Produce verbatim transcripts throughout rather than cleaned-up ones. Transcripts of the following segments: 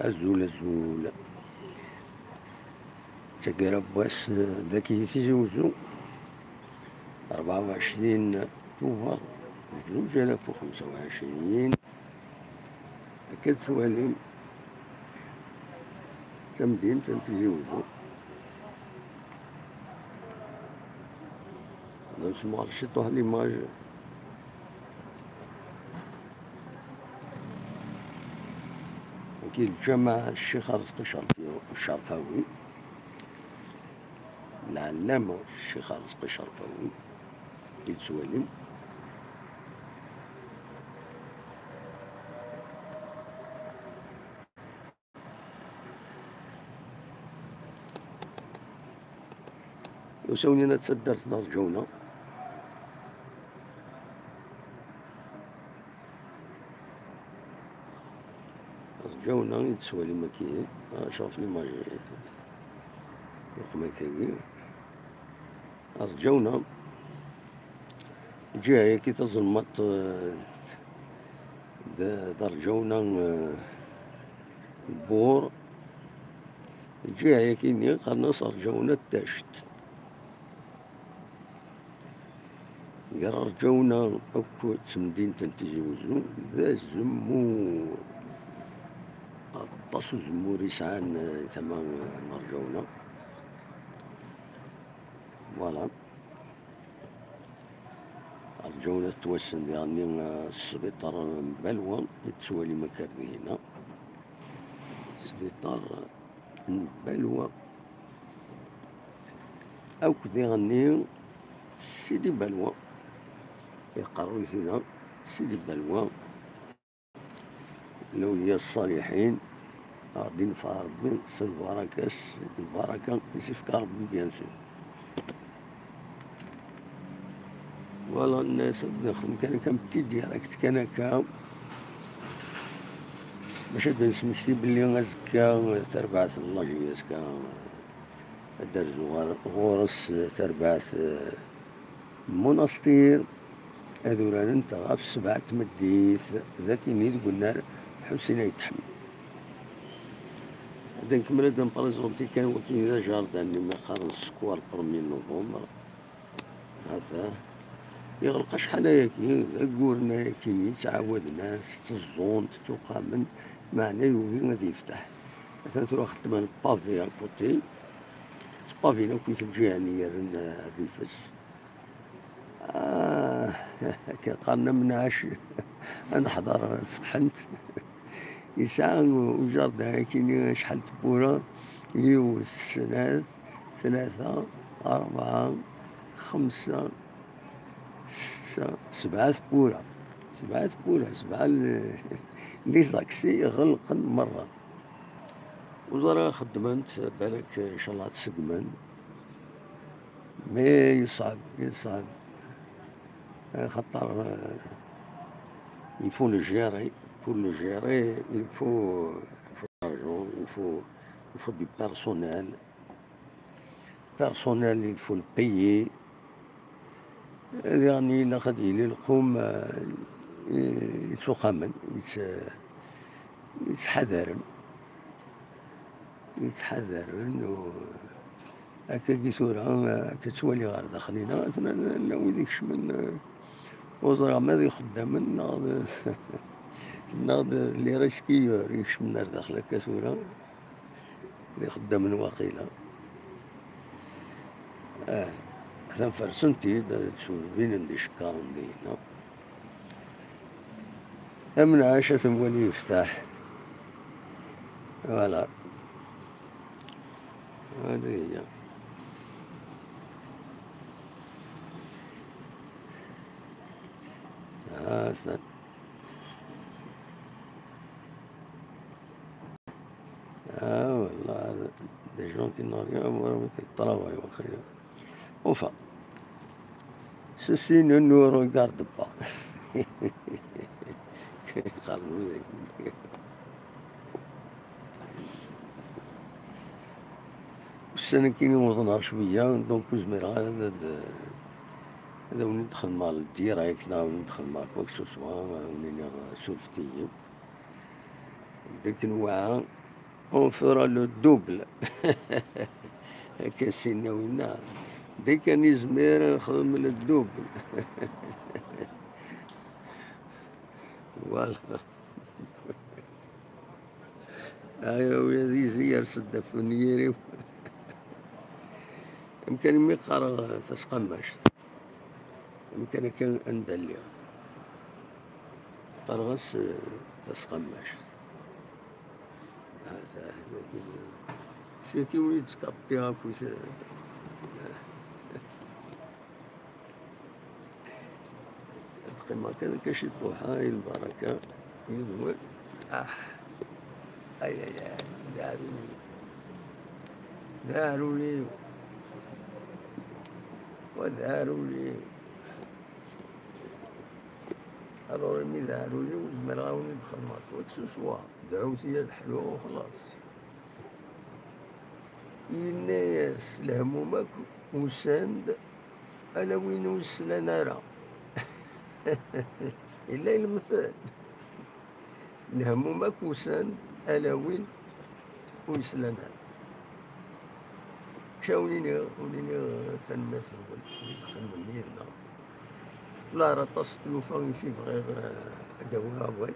Azul, azul. D taggara n wass, eh, dagi i Tizi Wezzu, rebɛa u ɛecrin Tubeṛ, zuǧ alaf u xemsa u ɛecrin. Akka tettwalim, d tamdint n Tizi Wezzu. Ad nsemɣer ciṭuḥ l'image. Wagi lǧameɛ Ccix Arezqi Cerfi-, Cerfawi, lɛellama Ccix Arezqi Cerfawi, i tettwalim. Usawen-ina d taddart n Rǧawna. Rǧawna i d-tettwalim akkin, ah, cṛef l'image, uqmayt-agi. Rǧawna, lǧiha-yagi taẓelmaṭ, eh, d, d Rǧawna, eh, Lbur. Lǧiha-yagi-nni qqaren-as Rǧawna Tact. Gar Rǧawna akked temdint n Tizi Wezzu d azemmur. Aṭas uzemmur i sɛan, eh, tama, eh, n Rǧawna. Voilà. Rǧawna tettwassen diɣenni, eh, s sbiṭar n Balwa, i tettwalim akka ar dihina. Sbiṭar n Balwa. Akk diɣenni Sidi Balwa. Iqerru-yi tina Sidi Balwa. Lawliya ṣṣaliḥin, ad ɣ-d-infeɛ Ṛebbi s lbaraka, s lbaraka i s-ifka Ṛebbi, bien sûr. Voilà, nnas ad nexdem kan akka, un petit direct kan akka, bac ad d-nesmekti belli azekka, tarbaɛt n la J S K, ad d-terzu ɣer, ɣur-s tarbaɛt, eh, Munastir, ad urarent ɣef sebɛa n tmeddit, d akken i deg unnar Ḥusin Ayt Ḥmed. Ad nkemmel ad nprézenti kan wakin d ajardin-nni mi qqaren square premier novembre. Hata, yeɣleq acḥal ayagi, d agguren ayagi yettɛawaden-as, tteẓẓun-t, ttuqamen, meɛna yugi ad yefteḥ. Atan tura xeddmen pavé à côté, ttpavin akk i lǧiha-nni yerren, eh, rrif-s. Ah, akken qqaren amnac, ad neḥḍer fetḥent. Yesɛa ujardin akini acḥal n tewwura, yiwet, snat, tlata, rebɛa, xemsa, setta, sebɛa tewwura. Sebɛa tewwura, sebɛa l-, les accès ɣelqen merra. Ur ẓriɣ xeddment, balak, ncallah, ad t-seggmen. Mais yeṣɛeb, yeṣɛeb. Axaṭer, euh, il faut le gérer. Pour le gérer, il faut, il faut l'argent, il faut, il faut du personnel. Personnel, il faut le payer. Diɣen ilaq ad yili lqum, euh, i-, yettuqamen, yett-, yettḥadaren. Yettḥadaren u akkagi tura, akka ttwaliɣ ɣer daxel-ina, atan llan wid ikecmen, eh, ur ẓriɣ ma d ixeddamen neɣ d, neɣ d les resquilleurs ikecmen ar daxel akka tura, d ixeddamen waqila. Ah, atan fersen-t-id, ttbinen-d icekkaṛen dinna. Amenɛac ad t-nwali yefteḥ. Voilà. Hadi hiya. Ha-t-an. Ah, voilà, des gens qui n'ont rien à voir avec le travail, waqila. Enfin, ceci ne nous regarde pas. Ussan-agi uḍneɣ cwiya, donc ur zmireɣ ara ad, ad, ad awen-d-xedmeɣ le direct, neɣ ad awen-d-xedmeɣ quoi que ce soit, ad awen-iniɣ surfet-iyi. Deg nnwaɛa, On fera le double. Akka s-yenna winna. Dès kan izmir nexdem le double. Voilà. Ay, ula d izi yers-d ɣef unyir-iw. Amkan imi qqareɣ tasqammact. Amkan akka anda lliɣ. Qqareɣ-as, eh, tasqammact. Ah, ta-, Saki ur yettkaṭṭi akk. Ad qqimeɣ kan akka ciṭuḥa i lbaraka yid-wen. Ah, ay, ay, ay, d aɛrur-iw. D aɛrur-iw. Wa d aɛrur-iw. Alors, imi d aɛrur-iw, zemreɣ ad wen-id-xedmeɣ quoi que ce soit. Dɛut-iyi ad ḥluɣ u xlaṣ. Yenna-yas: "Lehmum akk usan-d, ala win ur slan ara." Yella lemtel. "Lehmum akk usan-d, ala win ur slan ara." Kra ur iniɣ, ur iniɣ tanemmirt-nwen, i txedmem yid-neɣ. Llar aṭas n tlufa i fi bɣiɣ, eh, ad d-awiɣ awal.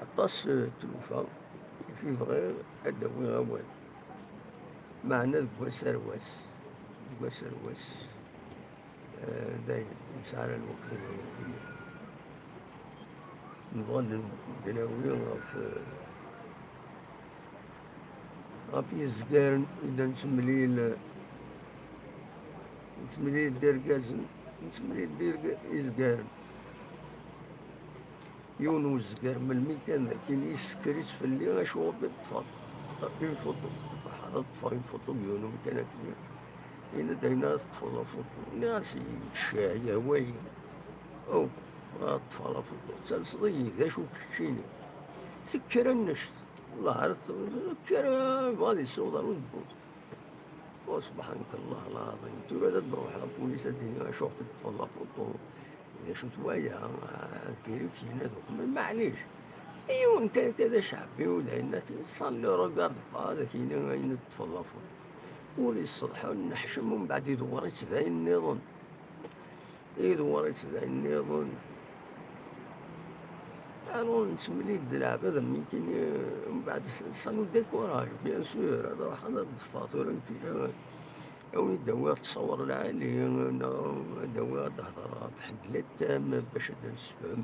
Aṭas, eh, n tlufa i fi bɣiɣ ad d-awiɣ awal. Meɛna deg wass ar wass, deg wass ar wass, eh, dayen, ur nesɛi ara lweqt i wayen akkenni. Nebɣa ad n-, d-nawi ɣef, eh, ɣef yizgaren i d nettemlil, nettemlil d irgazen, nettemlil d irga-, izgaren. Yiwen uzger melmi kan d akin yessekker-itt fell-i, acuɣer i ṭṭfeɣ une photo? Bḥal ad ṭṭfeɣ une photo n yiwen umkan akken. Yenna-d: "Ayen ara teṭṭfeḍ la photo?" Nniɣ-as: "Ccah, yehwa-yi." "Oh, ad ṭṭfeɣ la photo." Ttalseḍ-iyi, d acu keččini? Tekker annect. Wellah ar t-, tekker, yebɣa ad yessiweḍ ar udbu. Oh, subḥanak Allah lɛaḍim. Tura ad d-ruḥ la police ad d-iniɣ acuɣef i teṭṭfeḍ la photo? D acu-t waya? Ah, vérifier ad uxmen, maɛlic. Yiwen kan akka d aceɛbi, u d ayen, ça ne le regarde pas, ad ak-yini ayen i teṭṭfeḍ la photo. Ur iṣṣeḍḥ, ur neḥcem, umbeɛd idewwer-itt d ayen nniḍen. Idewwer-itt d ayen nniḍen. Alors, nettemlil d leɛbad am nekkini, umbeɛd, ça nous décourage, bien sûr, ad ruḥeɣ ad ṭṭfeɣ tura nekkini, awi-d awiɣ ttṣawer lɛali, neɣ ad awiɣ ad d-hedreɣ ɣef ḥedd la tam bac ad d-nessefhem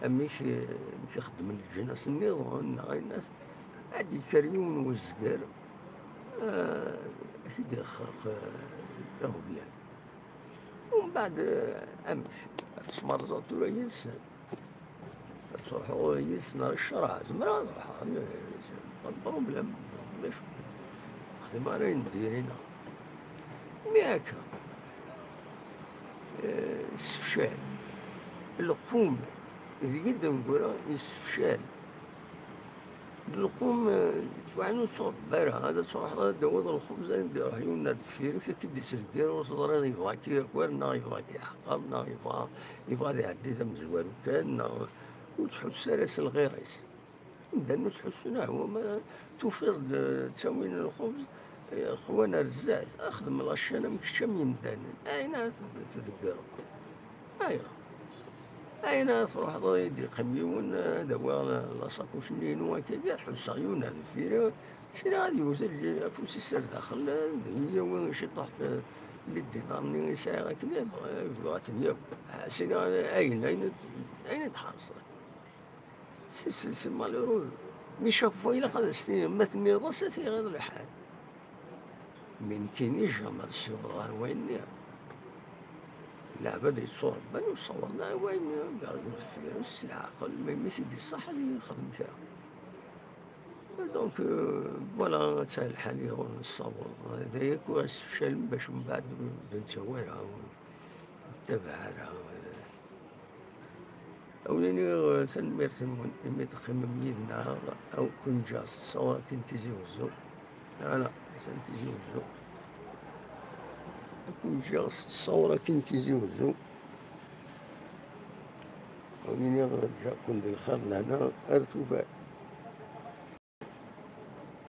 amek, amek i xeddmen leǧnas nniḍen, neɣ ayen, ad d-yekker yiwen wezger, ah, ad k-id-ixerq, ah, iɣeblan. Umbeɛd, eh, amek? Ad tesmerẓeḍ tura yid-sen? Ad truḥeḍ yid-sen ar ccreɛ? Zemreɣ ad ruḥeɣ, eh, pas de problème, ulac. Xdem ara ayen n diri-nneɣ. Mi akka, eh, ssefcal. Lqum deg-i d-neggura yessefcal. D lqum, eh, yettwaɛni ur tettṛebba ara. Ad truḥeḍ ad d-tawiḍ lxubz, ad d-iṛuḥ yiwen ar deffir-k, ad k-id-ittdeggir, ur teẓriḍ yebɣa-k yaker neɣ yebɣa-k iḥqer neɣ yebɣa, yebɣa ad iɛeddi d amezwaru kan, neɣ ur ttḥussu ara s lɣir-is. Medden ur ttḥussun ara, ma tufiḍ-d, eh, ttawin lxubz, eh, xwan ar zdat, xdem la chaîne am kečč am yemdanen. Ayen ara td-, tdeggreḍ. Ayɣer? Ayen ara truḥeḍ ad d-yeqqim yiwen, ad awiɣ la, la sakuc-nni-inu akkagi, ad ḥusseɣ yiwen ar deffir, sina ad yewwet afus-is ar daxel, ad yawi ciṭuḥ n, n lidinaṛ-nni i sɛiɣ akken, yebɣa, yebɣa ad ten-yawi. Sina ayen, ayen, ayen i d-ḥerṣeɣ. C'est, c'est, c'est malheureux. Mais chaque fois, ilaq ad as-tiniḍ, ma tenniḍ-as, ad t-iɣiḍ lḥal. Mi nekkini, jamais ad ssiwḍeɣ ɣer wayen-nni. Leɛbad yettuṛebban ur ssawḍen ara wayen-nni, yerǧu deffir-s s leɛqel, ma imi s-d-iṣaḥ ad yexdem kra. Donc, euh, voilà, atta lḥal ur nessaweḍ. D aya akk ara ssefcalen bac mbeɛd ur d-nettawi ara, ur nettabaɛ ara. Awen-iniɣ, eh, tanemmirt-nwen imi teqqimem yid-neɣ. Ad ken-ǧǧeɣ s ttṣawra akin Tizi Wezzu. Ala, atan Tizi Wezzu. Ad ken-ǧǧeɣ s ttṣawra akin Tizi Wezzu. Awen-iniɣ, eh, ǧǧiɣ-ken di lxir d lehna ar tufat.